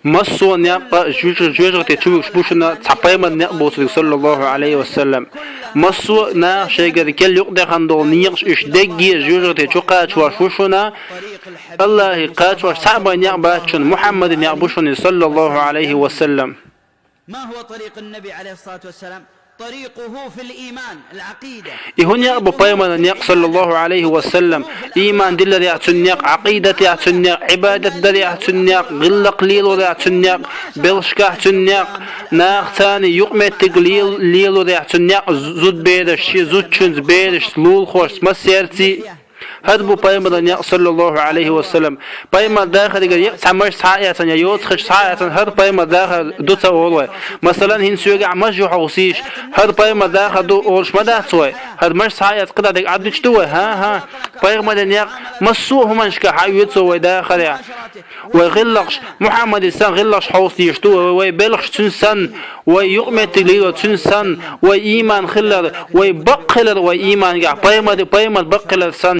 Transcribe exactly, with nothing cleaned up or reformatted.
Массо а некъ жоьж-, жоьжахате чу вуьгуш бу шуна цхьа пайхамара некъ боцург, саллаллаху Ӏалайхи ва саллам. Массо а наха шайгара кел юкъадаьхна долу некъаш уьш дерриге а жоьжахате чу кхачош ву шуна. Аллахье кхачош цхьаъ бен некъ бац шуна, Мухьаммада некъ бу шуна, саллаллаху Ӏалайхи ва саллам. ما هو طريق النبي عليه الصلاة والسلام؟ طريقه في الإيمان، العقيدة. И хӀун некъ бу пайхамара некъ, саллаллаху Ӏалайхи ва саллам? Иман дилларехь цуьнан некъ, Ӏакъидатехь цуьнан некъ, Ӏибадат дарехь цуьнан некъ, гӀиллакх лелорехь цуьнан некъ, белхашкахь цуьнан некъ, нахаца юкъаметтиг лел-, лелорехь цуьнан некъ, зудбераш, шен зудчуьнца, берашца, лулахошца, массаьрций. ХӀара бу пайхамара некъ, саллаллаху Ӏалайхи ва саллам. Пайхамар дахарехь я цхьа маж схьа а эцна, я йоцу хиш схьа а эцна, хӀара пайхамар дахар ду ца олу вай. Масалан, хӀинца соьгахь маж ю хьовсийша, хӀара пайхамар дахар ду олуш ма дац вай. ХӀара маж схьа а эцна, кхидӀа дерг Ӏаддуьтуш ду вай? ХӀан-хӀа. Пайхамара некъ массо а хӀуманашкахь хьан оьцу вай дахарехь. Вай гӀиллакхаш, Мухьаммадан санна гӀиллакхаш хьовса дезаш ду вай, вай белхаш цуьнан санна, вай юкъаметтиг лело цуьнан санна, вай иман хилар, вай бакъ хилар вай имангахь, пайхамар, пайхамар бакъ хилар санна.